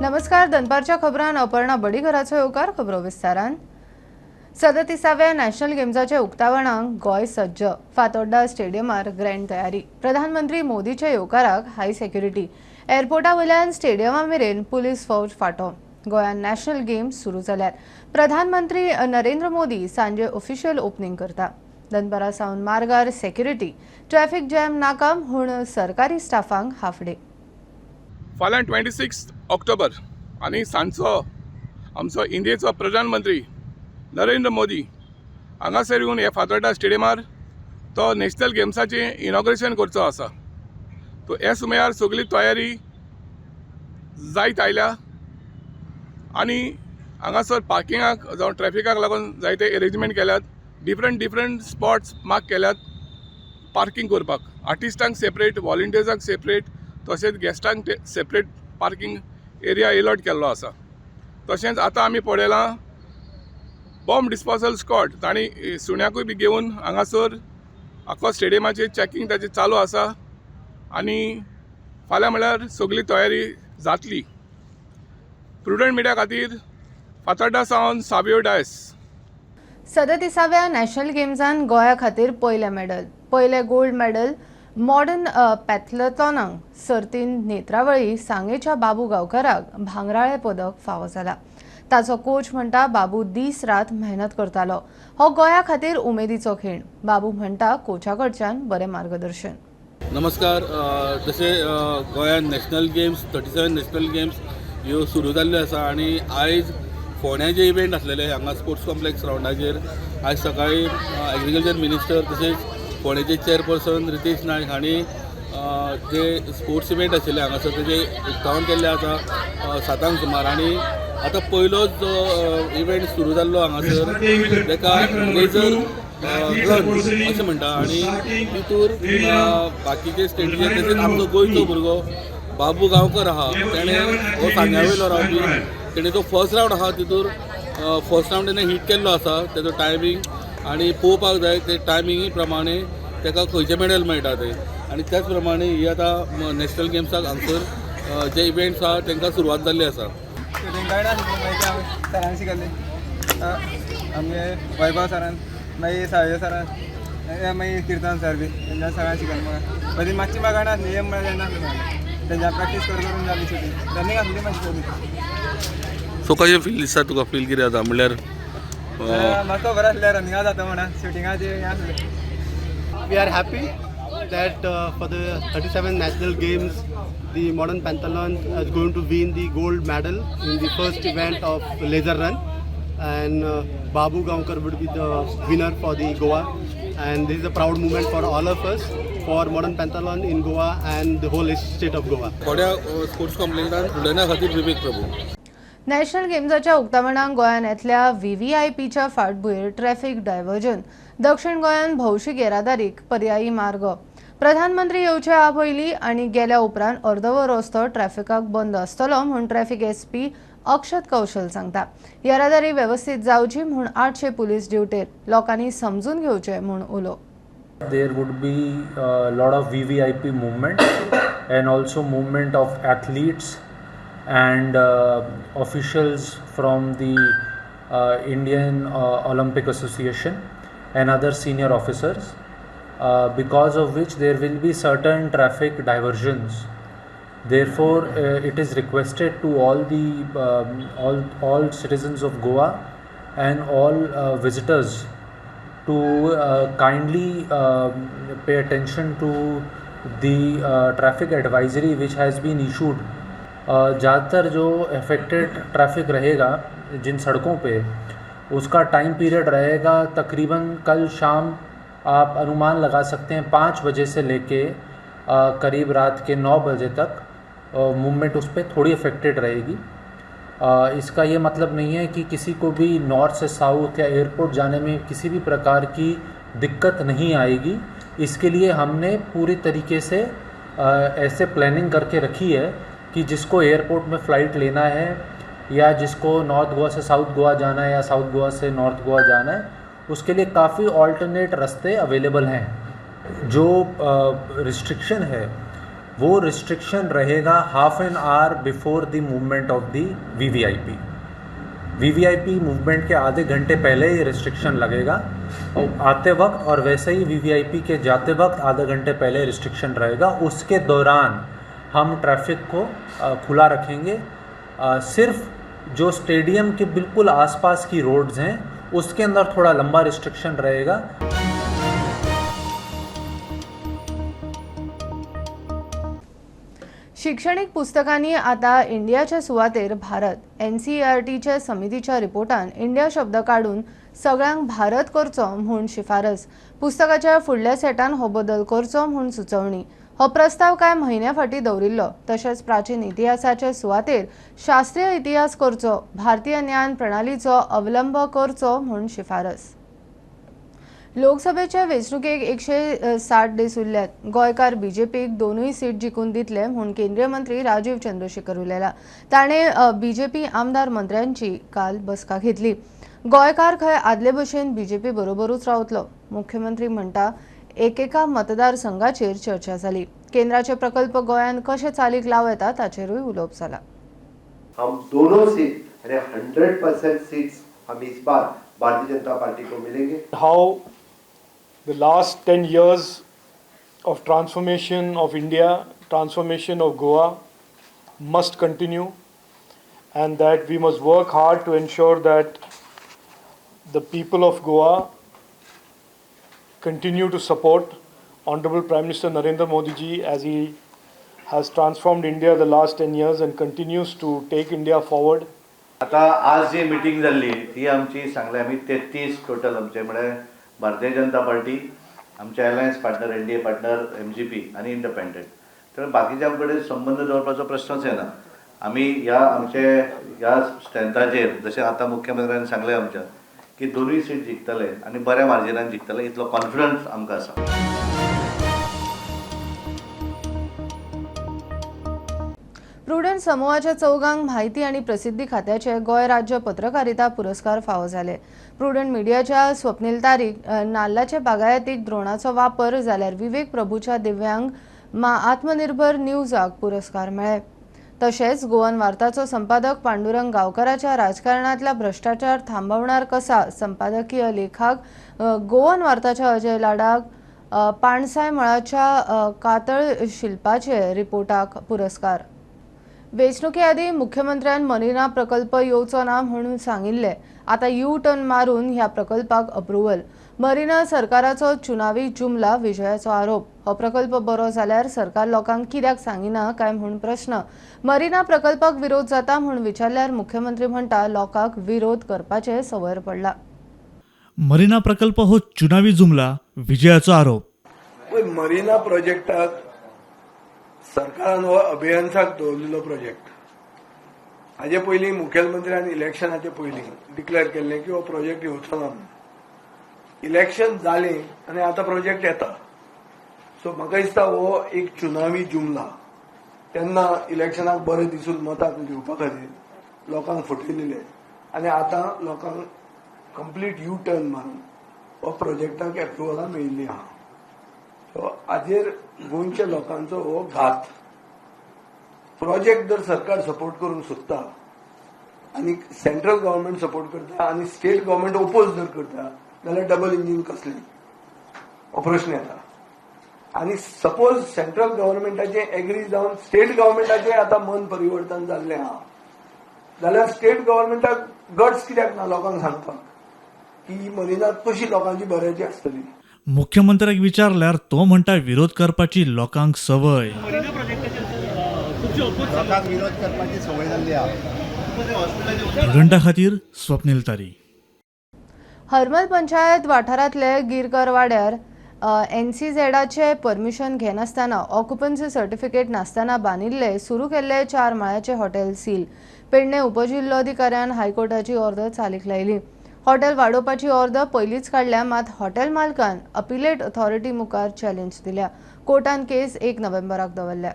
नमस्कार, दनपारच्या खबरान अपर्णा बडीघराचो येवकार. खबरो विस्तारान. 37व्या नॅशनल गेम्साच्या उक्तावणाक गोंय सज्ज. फातोड्डा स्टेडियमार ग्रँड तयारी. प्रधानमंत्री मोदीच्या येवकाराक हाय सेक्युरिटी. एअरपोर्टा वयल्यान स्टेडियमा मेरेन पुलीस फौज फाटो. गोंयांत नॅशनल गेम्स सुरू जाल्यात. प्रधानमंत्री नरेंद्र मोदी सांजे ऑफिशियल ओपनिंग करता. दनपारा सावन मार्गार सेक्युरिटी, ट्रॅफिक जॅम नाका म्हूण सरकारी स्टाफांक हाफ डे. फाल्यां 26 ऑक्टोबर आनी सांजचो आमचो इंडियेचो प्रधानमंत्री नरेंद्र मोदी हांगासर येवन हे फातोड्डा स्टेडियमार तो नॅशनल गेम्साचें इनॉग्रेशन करचो आसा. तो हे सुमयार सगळी तयारी जायत आयल्या आनी हांगासर पार्किंगाक जावं ट्रॅफिकाक लागून जायते एरेंजमेंट केल्यात. डिफरंट डिफरंट स्पॉट्स मार्क केल्यात पार्किंग करपाक. आर्टिस्टांक सेपरेट, वॉलंटियर्सांक सेपरेट, तशेंच गेस्टांक सेपरेट पार्किंग एरिया एलॉट केल्लो आसा. तशेंच आतां आमी पळयलां बॉम्ब डिस्पोजल स्क्वॉड तांणी सुण्याकूय बी घेवन हांगासर आख्खो स्टेडियमाचेर चॅकिंग ताचें चालू आसा आनी फाल्यां म्हळ्यार सगळी तयारी जातली. प्रुडंट मिडिया खातीर फातोड्डा सावन सावियो डायस. 37व्या नॅशनल गेम्सान गोंया खातीर पयलें मेडल, पयलें गोल्ड मेडल. मॉडर्न पॅथलॉनाक सर्तीन नेत्रावळी सांगेच्या बाबू गांवकाराक भांगराळें पदक फावो जाला. ताचो कोच म्हणटा, बाबू दीस रात मेहनत करतालो. हो गोंया खातीर उमेदीचो खीण. बाबू म्हणटा, कोचा कडच्यान बरें मार्गदर्शन. नमस्कार. जशें गोंयांत नॅशनल गेम्स, 37 नॅशनल गेम्स ह्यो सुरू जाल्ल्यो आसा आनी आयज फोंड्या जे इव्हेंट आसलेले हांगा स्पोर्ट्स कॉम्प्लेक्स ग्रावंडाचेर, आयज सकाळी एग्रीकल्चर मिनिस्टर तशेंच फोंडेचे चेअरपर्सन रितेश नायक हांणी जे स्पोर्ट्स इव्हेंट आशिल्ले हांगासर तेजें उक्तावण केल्लें आसा 7 सुमार. आनी आतां पयलोच जो इव्हेंट सुरू जाल्लो हांगासर ताका लेझर रन अशें म्हणटा आनी तितूर बाकीचे स्टेटीचे तशेंच आमचो गोंयचो भुरगो बाबू गांवकर आहा, तेणें, हो सांग्या वयलो रावपी, तेणें जो फर्स्ट रावंड आहा तितूर फर्स्ट रावंड तेणें हीट केल्लो आसा. तेजो टायमींग आनी पळोवपाक जाय, ते टायमिंगी प्रमाणे ताका खंयचें मेडल मेळटा तें. आनी त्याच प्रमाणे ही आतां नॅशनल गेम्साक हांगसर जे इव्हेंट्स आहा तांकां सुरवात जाल्ली आसा. शूटिंग कांय नासलें. मागीर आमी सरान शिकयलें, आमगे वैभव सरान, मागीर सावय सरान, मागीर किर्तन सर बी, तेंच्या सगळ्यांक शिकयलें म्हाका. पयलीं मातशी म्हाका नासली, एम म्हळ्यार जायनासलें म्हाका. तेंच्या प्रॅक्टीस करून करून जाली शूटिंग. रनींग आसली मातशी पयलीं. सो कशें फील दिसता तुका, फील कितें जाता म्हणल्यार? म्हाका खबर आसलें रनिंगा जाता म्हणून, शूटिंगाचें हें आसलें. We are happy that for the 37 national games, the modern pentathlon is going to win the gold medal in the first event of laser run, and Babu Gaonkar would be the winner for the Goa, and this is a proud moment for all of us, for modern pentathlon in Goa and the whole state of Goa. फोंड्या sports कॉम्प्लेक्सान प्रुडंटा खातीर विवेक Prabhu. National गेम्साच्या उक्तावणाक गोंयांत येतल्या व्हीव्हीआयपीच्या फाटभूंयेर traffic diversion. दक्षिण गोंयांत भौशीक येरादारीक पर्यायी मार्ग. प्रधानमंत्री येवच्या पयलीं आनी गेल्या उपरांत अर्दवर रस्तो ट्रॅफिकाक बंद आसतलो म्हूण ट्रॅफिक एसपी अक्षत कौशल सांगता. येरादारी वेवस्थीत जावची म्हूण 800 पुलीस ड्युटेर. लोकांनी समजून घेवचें म्हूण उलो. There would be a lot of VVIP movement and also movement of athletes and officials from the Indian Olympic Association and other senior officers, because of which there will be certain traffic diversions. Therefore, it is requested to all citizens of Goa and all visitors to kindly pay attention to the traffic advisory which has been issued. ज़्यादातर जो affected traffic रहेगा जिन सड़कों pay, उसका time period रहेगा तकरीबन कल शाम आप अनुमान लगा सकते हैं 5 बजे से लेके करीब रात के 9 बजे तक मूवमेंट उस पर थोड़ी अफेक्टेड रहेगी. इसका ये मतलब नहीं है कि किसी को भी नॉर्थ से साउथ या एयरपोर्ट जाने में किसी भी प्रकार की दिक्कत नहीं आएगी. इसके लिए हमने पूरी तरीके से ऐसे प्लानिंग करके रखी है कि जिसको एयरपोर्ट में फ़्लाइट लेना है या जिसको नॉर्थ गोवा से साउथ गोवा जाना है या साउथ गोवा से नॉर्थ गोवा जाना है, उसके लिए काफ़ी ऑल्टरनेट रास्ते अवेलेबल हैं. जो रिस्ट्रिक्शन है वो रिस्ट्रिक्शन रहेगा half an hour before the movement of the VVIP. VVIP movement K आधे घंटे पहले ये रिस्ट्रिक्शन लगेगा और आते वक्त, और वैसे ही वीवीआईपी के जाते वक्त आधे घंटे पहले रिस्ट्रिक्शन रहेगा। उसके दौरान हम ट्रैफिक को खुला रखेंगे। सिर्फ जो स्टेडियम के बिल्कुल आसपास की रोड्स हैं उसके अंदर थोड़ा लंबा रिस्ट्रिक्शन रहेगा। शिक्षणीक पुस्तकांनी आतां इंडियाच्या सुवातेर भारत। एनसीईआरटीच्या समितीच्या रिपोर्टान इंडिया शब्द काडून सगळ्यांक भारत करचो म्हूण शिफारस। पुस्तकाच्या फुडल्या सेटान हो बदल करचो म्हूण सुचोवणी। हो प्रस्ताव कांय म्हयन्या फाटीं दवरिल्लो। तशेंच प्राचीन इतिहासाचे सुवातेर शास्त्रीय इतिहास करचो, भारतीय ज्ञान प्रणालीचो अवलंब करचो म्हूण शिफारस। लोकसभेच्या वेंचणुकेक 160 दीस उरल्यात। गोंयकार बीजेपीक दोनूय सीट जिखून दितले म्हूण केंद्रीय मंत्री राजीव चंद्रशेखर उलयला। ताणें बीजेपी आमदार मंत्र्यांची काल बसका घेतली। गोंयकार खंय आदले भशेन बीजेपी बरोबरूच रावतलो। मुख्यमंत्री म्हणटा एकेका मतदारसंघाचेर चर्चा जाली। केंद्राचे प्रकल्प गोंयांत कशे चालीक लावं येता ताचेरूय उलोवप जाला। हम दोनों सीट 100% सीट्स हम इस बार भारतीय जनता पार्टी को मिलेंगे। How the last 10 years of transformation of India, transformation of Goa must continue, and that we must work hard to ensure that the people of Goa continue to support Honorable Prime Minister Narendra Modi ji as he has transformed India the last 10 years and continues to take India forward. आता आज जी meeting जाल्ली ती आमची सांगले आमी 33 total आमचे म्हळ्यार भारतीय जनता पार्टी, आमचे alliance partner NDA partner MGP आनी इंडिपेंडंट। तर बाकीच्या कडेन संबंद दवरपाचो प्रश्नच येना। आमी ह्या आमचे ह्या स्ट्रेंथाचेर जशें आतां मुख्यमंत्र्यान सांगलें आमच्या की दोनूय सीट जिखतले आनी बऱ्या मार्जिनान जिखतले इतलो कॉन्फिडन्स आमकां आसा। प्रुडंट समूहाच्या चौगांक म्हायती आनी प्रसिद्धी खात्याचे गोंय राज्य पत्रकारिता पुरस्कार फावो जाले। प्रुडंट मिडियाच्या स्वप्नील तारीक नाल्लाचे बागायतीक द्रोणाचो वापर जाल्यार विवेक प्रभूच्या दिव्यांग मा आत्मनिर्भर न्यूजाक पुरस्कार मेळ्ळे। तशेंच गोवन वार्ताचो संपादक पांडुरंग गांवकराच्या राजकारणातला भ्रष्टाचार थांबवणार कसा संपादकीय लेखाक गोवन वार्ताच्या अजय लाडाक पाणसाय मळाच्या कातळ शिल्पाचे रिपोर्टाक पुरस्कार। वेंचणुके आदीं मुख्यमंत्र्यान मरिना प्रकल्प येवचो ना म्हणून सांगिल्लें। आतां यू टर्न मारून ह्या प्रकल्पाक अप्रुवल। मरिना सरकाराचो चुनावी जुमला विजयाचो आरोप। हो प्रकल्प बरो जाल्यार सरकार लोकांक कित्याक सांगिना काय म्हूण प्रश्न। मरिना प्रकल्पाक विरोध जाता म्हूण विचारल्यार मुख्यमंत्री म्हणटा लोकांक विरोध करपाचे संवय पडला। मरिना प्रकल्प हो चुनावी जुमला विजयाचो आरोप। मरिना प्रोजेक्टाक सरकारान हो अभियन्साक दवरिल्लो प्रोजेक्ट। हाजे पयलीं मुखेलमंत्र्यान इलेक्शनाचे पयलीं डिक्लेअर केल्लें की हो प्रोजेक्ट येवचो ना म्हणून। इलेक्शन जालें आनी आतां प्रोजेक्ट येता। सो म्हाका दिसता हो एक चुनावी जुमला। तेन्ना इलेक्शनाक बरें दिसून मतां घेवपा खातीर लोकांक फटयलेले आनी आतां लोकांक कंप्लीट यू टर्न मारून हो प्रोजेक्टाक एप्रुवलां मेळिल्लीं आहा। सो हाजेर गोंयच्या लोकांचो हो घात। प्रोजेक्ट जर सरकार सपोर्ट करूंक सोदता आनी सेंट्रल गव्हर्मेंट सपोर्ट करता आनी स्टेट गव्हर्मेंट ओपोज जर करता जाल्यार डबल इंजीन कसलें हो प्रश्न येता। आनी सपोज सेंट्रल गव्हर्मेंटाचें एग्री जावन स्टेट गव्हर्मेंटाचें आतां मन परिवर्तन जाल्लें आहा जाल्यार स्टेट गव्हर्मेंटाक गट्स कित्याक ना लोकांक सांगपाक की ही मरिना कशी लोकांची बऱ्याची आसतली। मुख्यमंत्र्याक विचारल्यार तो म्हणटा विरोध करपाची लोकांक संवय। लोकांक विरोध करपाची संवय जाल्ली आहा। घंटा खातीर स्वप्नील तारी। हरमल पंचायत वाठारांतले गिरकर वाड्यार एनसीझेडाचे परमिशन घेनासतना ऑक्युपन्सी सर्टिफिकेट नासतना बांदिल्ले सुरू केल्ले 4 माळ्याचे हॉटेल सील। पेडणे उपजिल्लोधिकाऱ्यान हायकोर्टाची ऑर्डर चालीक लायली। हॉटेल वाडोवपाची ऑर्डर पयलींच काडल्या, मात हॉटेल मालकान अपिलेट ऑथॉरिटी मुखार चॅलेंज दिल्या। कोर्टान केस 1 नोव्हेंबराक दवरल्या।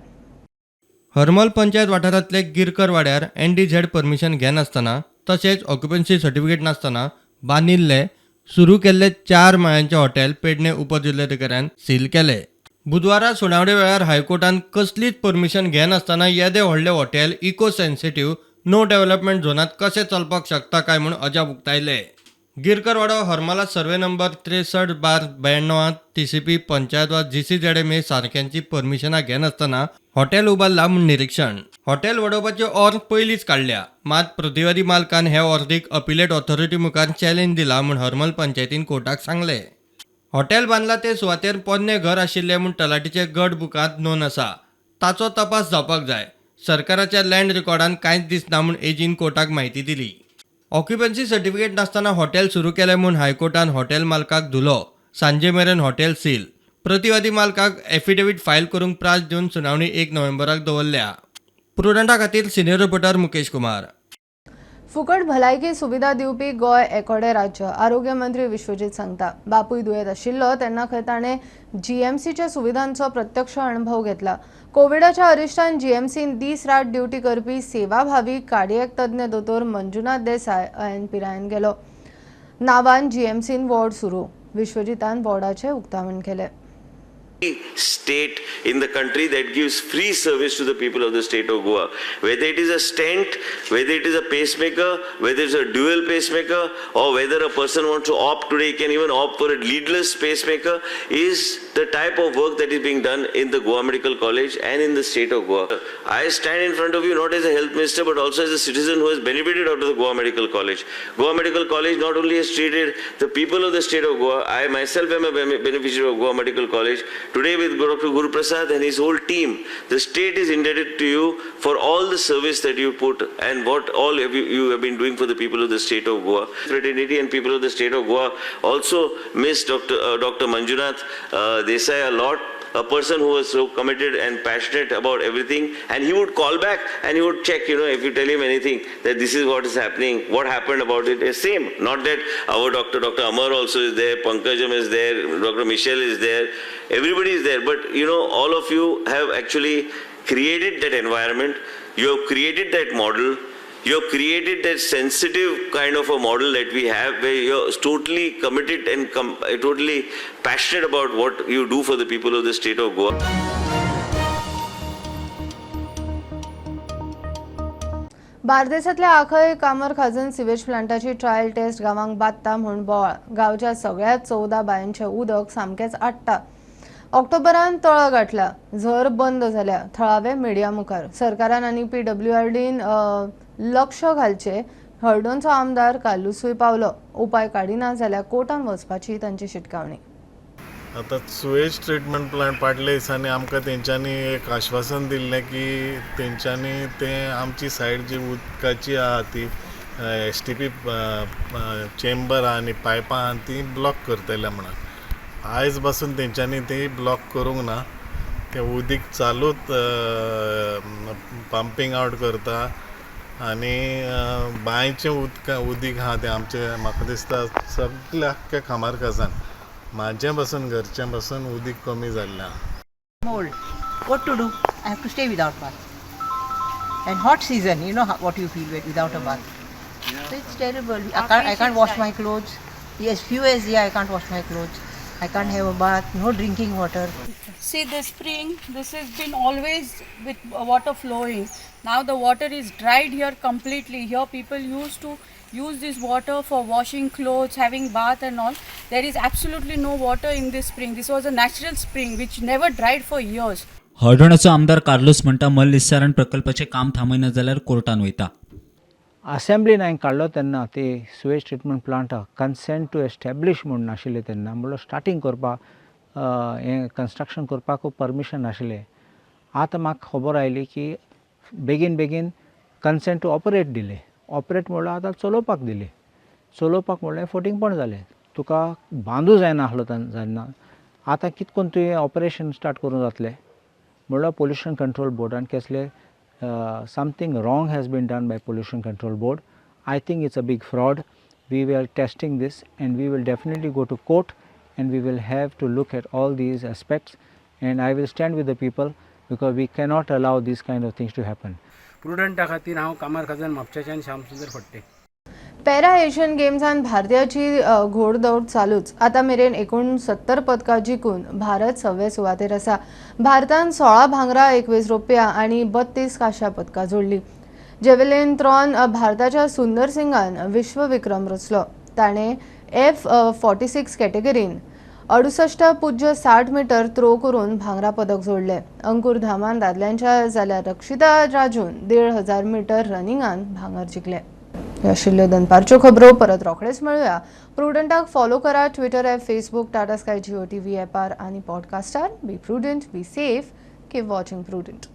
हरमल पंचायत वाठारांतले गिरकर वाड्यार एनडीझेड परमिशन घेनासतना तशेंच ऑक्युपन्सी सर्टिफिकेट नासतना बांदिल्ले सुरू केल्ले 4 माळ्यांचे हॉटेल पेडणे उपजिल्लोधिकाऱ्यान सील केले। बुधवारा सुनावणे वेळार हायकोर्टान कसलीच परमिशन घेनासतना येदें व्हडलें hotel eco sensitive no development झोनात कशें चलपाक शकता काय म्हूण अजाप उक्तायलें. गिरकरवाडो हरमला सर्वे नंबर 63/92 TCP panchayat वा GCZMA सारक्यांची परमिशनां घेनासतना हॉटेल उबारला म्हूण निरिक्षण. हॉटेल वडोवपाची ऑर्द पयलींच काडल्या, मात प्रतिवादी मालकान हे ऑर्दीक अपिलेट ऑथॉरिटी मुखार चॅलेंज दिला म्हूण हरमल पंचायतीन कोर्टाक सांगलें. हॉटेल बांदला ते सुवातेर पोन्नें घर आशिल्लें म्हूण तलाठीचे गट बुकांत नोंद आसा, ताचो तपास जावपाक जाय. सरकाराच्या लँड रिकॉर्डान कांयच दिसना म्हूण एजीन कोर्टाक म्हायती दिली. ऑक्युपन्सी सर्टिफिकेट नासतना हॉटेल सुरू केलें म्हूण हायकोर्टान हॉटेल मालकाक धुलो. सांजे मेरेन हॉटेल सील. प्रतिवादी मालकाक एफिडेवीट फायल करूंक प्रास दिवन सुनावणी 1 नोव्हेंबराक दवरल्या. प्रुडंटा खातीर सिनियर रिपोर्टर मुकेश कुमार. फुकट भलायकी सुविधा दिवपी गोंय एकोडे राज्य, आरोग्य मंत्री विश्वजीत सांगता. बापूय दुयेंत आशिल्लो तेन्ना खंय ताणें जीएमसीच्या सुविधांचो प्रत्यक्ष अणभव घेतला. कोविडाच्या अरिश्टान जीएमसीन दीस रात ड्युटी करपी सेवाभावी कार्डियक तज्ञ दोतोर मंजुनाथ देसाय अयन पिरायेन गेलो. नावान जीएमसीन वॉर्ड सुरू, विश्वजीतान वॉर्डाचें उक्तावण केलें. State in the country that gives free service to the people of the state of Goa. Whether it is a stent, whether it is a pacemaker, whether it's a dual pacemaker, or whether a person wants to opt today, he can even opt for a leadless pacemaker, is the type of work that is being done in the Goa Medical College and in the state of Goa. I stand in front of you not as a health minister but also as a citizen who has benefited out of the Goa Medical College. Goa Medical College not only has treated the people of the state of Goa, I myself am a beneficiary of Goa Medical College. Today with Dr. Guru Prasad and his whole team, the state is indebted to you for all the service that you put and what all you have been doing for the people of the state of Goa. Fraternity and people of the state of Goa also miss Dr. Manjunath Desai a lot. A person who was so committed and passionate about everything, and he would call back and he would check, you know, if you tell him anything, that this is what is happening, what happened about it. It's same, not that our doctor, Dr. Amar also is there, Pankajam is there, Dr. Michelle is there, everybody is there. But you know, all of you have actually created that environment, you have created that model, you have created that sensitive kind of a model that we have, where you're totally committed and totally passionate about what you do for the people of the state of Goa. बार्देसांतल्या आखय कामर खाजन sewage प्लांटाची trial taste गांवांक बादता म्हूण बोवाळ. गांवच्या सगळ्या 14 बांयांचें उदक सामकेंच आट्टा. ऑक्टोबरान तळ गाठला, झर बंद जाल्या. थळावे मिडिया मुखार सरकारान आनी PWRDन लक्ष घालचें. हळदोणचो आमदार कार्लुसूय पावलो. उपाय काडिना जाल्यार कोर्टान वचपाची तांची शिटकावणी. आतां सुवेज ट्रिटमेंट प्लांट फाटल्या दिसांनी आमकां तेंच्यांनी एक आश्वासन दिल्लें की तेंच्यांनी तें आमची सायड जी उदकाची आहा ती STP chamber आहा आनी पायपां आहा ती ब्लॉक करतले म्हणून. आयज पासून तेंच्यांनी ती ब्लॉक करूंक ना. तें उदीक चालूच पंपींग आवट करता आनी बांयचें उदीक आहा तें आमचें म्हाका दिसता सगळें आख्ख्या खामार खासान म्हाजें पासून घरचें पासून उदीक कमी जाल्लें आहा. Mold. What to do? I have to stay without bath. And hot season, you know what you feel without a bath. So it's terrible. I can't wash my clothes. As few as I can't wash my clothes. I can't have a bath, no drinking water. See the spring, this has been always with water flowing. Now the water is dried here completely. Here people used to use this water for washing clothes, having bath and all. There is absolutely no water in this spring. This was a natural spring which never dried for years. हळदोण्याचो आमदार Carlos म्हणटा मल निस्सारण प्रकल्पाचें काम थांबयना जाल्यार कोर्टान वयता. असेंब्लीन हांवें काडलो तेन्ना ती सुवेज ट्रिटमेंट प्लांटाक कन्सेंट टू एस्टॅब्लीश म्हूण नाशिल्लें तेन्ना, म्हणल्यार स्टार्टींग करपाक हें कन्स्ट्रक्शन करपाक परमिशन नाशिल्लें. आतां म्हाका खबर आयली की बेगीन बेगीन कन्सेंट टू ऑपरेट दिलें. ऑपरेट म्हणल्यार आतां चलोवपाक दिलें. चलोवपाक म्हणल्यार फटींगपण जालें. तुका बांदू जायना आसलो तेन्ना आतां कितें करून तुवें ऑपरेशन स्टार्ट करूंक जातलें म्हणल्यार पोल्युशन कंट्रोल बोर्डान कसलें something wrong has been done by Pollution Control Board. I think it's a big fraud. We were testing this and we will definitely go to court and we will have to look at all these aspects, and I will stand with the people because we cannot allow these kind of things to happen. प्रुडंटा खातीर हांव कामार खाजन म्हापशाच्यान Shyamsundar Phadte. Para Asian गेम्सान भारतीयाची घोडदौड चालूच. आतां मेरेन 69 पदकां जिखून भारत सव्वे सुवातेर आसा. भारतान 16 भांगरा, 21 रुपया आनी 32 कांश्या पदकां जोडली. जेवेलीन थ्रोन भारताच्या सुंदर सिंगान विश्वविक्रम रचलो. ताणें F46 कॅटेगरीन 68.60 मिटर थ्रो करून भांगरा पदक जोडले. अंकुर धामान दादल्यांच्या जाल्यार रक्षिता राजून 1500 मिटर रनिंगान भांगर जिखले. ह्यो आशिल्ल्यो दनपारच्यो खबरो. परत रोखडेच मेळुया. प्रुडंटाक फॉलो करा Twitter app, Facebook, Tata Sky, Jio TV ॲपार आनी पॉडकास्टार. Be prudent, be safe, keep watching Prudent.